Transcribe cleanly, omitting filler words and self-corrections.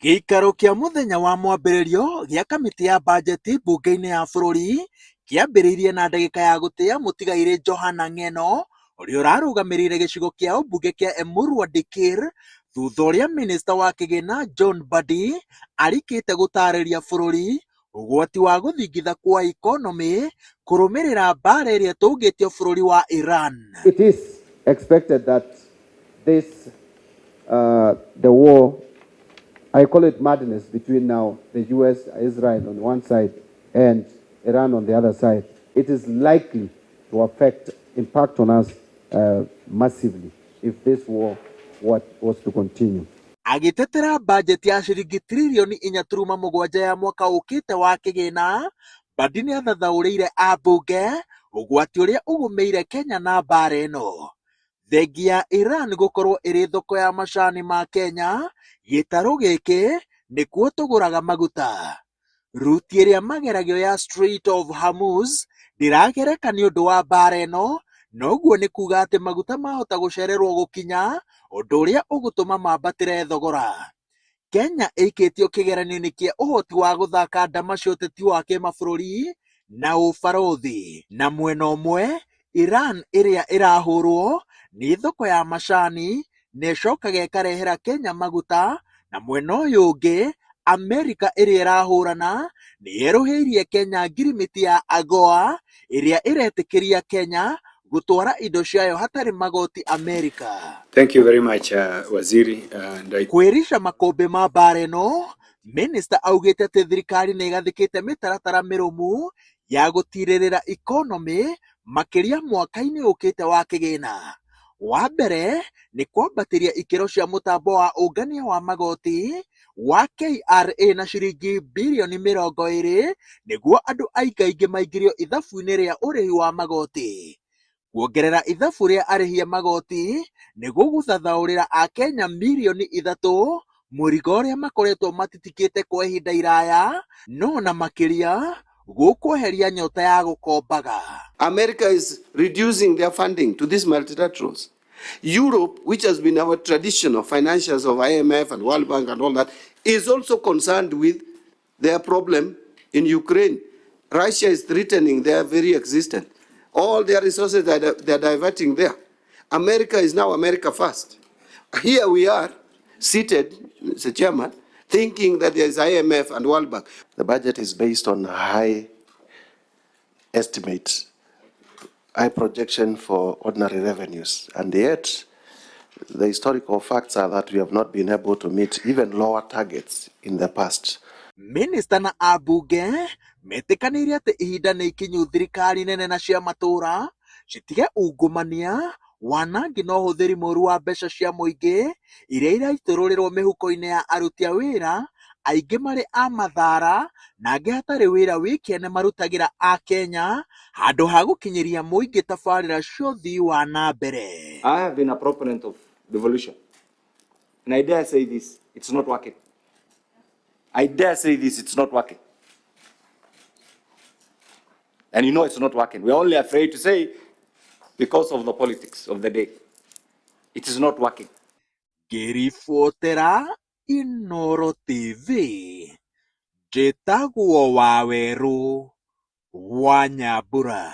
Gĩikaro kĩa mũthenya wa mwambĩrĩrio gĩa kamĩtĩ ya bajeti mbunge-inĩ ya bũrũri kĩambĩrĩirie na ndagĩka ya gũtĩa mũtigairĩ Johana Ng'eno ũrĩa ũrarũgamĩrĩire gĩcigo kĩa ũmbunge kĩa Emurua Dikirr thutha ũrĩa minista wa kĩgĩna John Mbadi arikĩte gũtarĩria bũrũri ũgwati wa gũthingitha kwa ikonomĩ kũrũmĩrĩra mbara ĩrĩa ĩtũngĩtio bũrũri wa Iran. It is expected that this, the war, I call it madness between now the US, Israel on one side and Iran on the other side, it is likely to affect, impact on us massively if this war what was to continue. Agĩtetera bajeti ya ciringi tiririoni 4.7 ya mwaka ũkĩte wa kĩgĩna, Mbadi nĩathathaũrĩire ambunge ũgwati ũrĩa ũgũmĩire Kenya na mbara ĩno. Thengia ya Iran gũkorwo ĩrĩ thoko ya macani ma Kenya, gĩtarũ gĩkĩ nĩkuo tũgũraga maguta. Ruti ĩrĩa mageragio ya Strait of Hormuz ndĩragereka nĩ ũndũ wa mbara ĩno, noguo nĩ kuga atĩ maguta mahota gũcererwo gũkinya, ũndũ ũrĩa ũgũtũma mambatĩre thogora. Kenya ĩikĩtio kĩgeranio-inĩ kĩa ũhoti wa gũthaka ndama cia ũteti wa kĩmabũrũri na ũbarũthi. Na mwena ũmwe, Iran ĩrĩa ĩrahũrwo nĩ thoko ya macani na ĩcokaga ĩkarehera Kenya maguta, na mwena ũyũ ũngĩ Amerika ĩrĩa ĩrahũrana nĩ yerũhĩirie Kenya ngirimiti ya AGOA ĩrĩa ĩretĩkĩria Kenya gũtwara indo ciayo hatarĩ magoti Amerika. Thank you very much, Waziri. And I Kwĩrica makũmbĩ ma mbara ĩno, minista augĩte atĩ thirikari nĩ ĩgathĩkĩte mĩtaratara mĩrũmu ya gũtirĩrĩra ikonomĩ makĩria mwaka-inĩ ũkĩte wa kĩgĩna. Wa mbere nĩ kwambatĩria ikĩro cia mũtambo wa ũngania wa magoti wa KRA na ciringi birioni 20 nĩguo andũ aingaingĩ maingĩrio ithabu-inĩ rĩa ũrĩhi wa magoti. Kuongerera ithabu rĩa arĩhi a magoti nĩ gũgũthathaũrĩra akenya mirioni 3 mũrigo ũrĩa makoretwo matitikĩte kwa ihinda iraya no na makĩria gũkweheria nyota ya gũkombaga. America is reducing their funding to these multilaterals. Europe, which has been our tradition of financials of IMF and World Bank and all that, is also concerned with their problem in Ukraine. Russia is threatening their very existence. All their resources that they are diverting there. America is now America first. Here we are, seated, Mr. Chairman, thinking that there is IMF and World Bank. The budget is based on high estimates, high projection for ordinary revenues. And yet, the historical facts are that we have not been able to meet even lower targets in the past. Minista na ambunge metĩkanĩire atĩ ihinda nĩ ikinyu thirikari nene na cia matũũra citige ungumania, wanangi na ũhũthĩri mũru wa mbeca cia mũingĩ iria iraitũrũrĩrwo mĩhuko-inĩ ya aruti a wĩra aingĩ marĩ a mathara na angĩ hatarĩ wĩra wĩ kĩene marutagĩra akenya handũ ha gũkinyĩria mũingĩ tabarĩra cia ũthii wa na mbere. I have been a proponent of devolution. And I dare say this, it's not working. I dare say this, it's not working. And you know it's not working. We're only afraid to say because of the politics of the day. It is not working. Ngĩribotera Inooro TV, njĩtagwo Wawerũ wa Nyambura.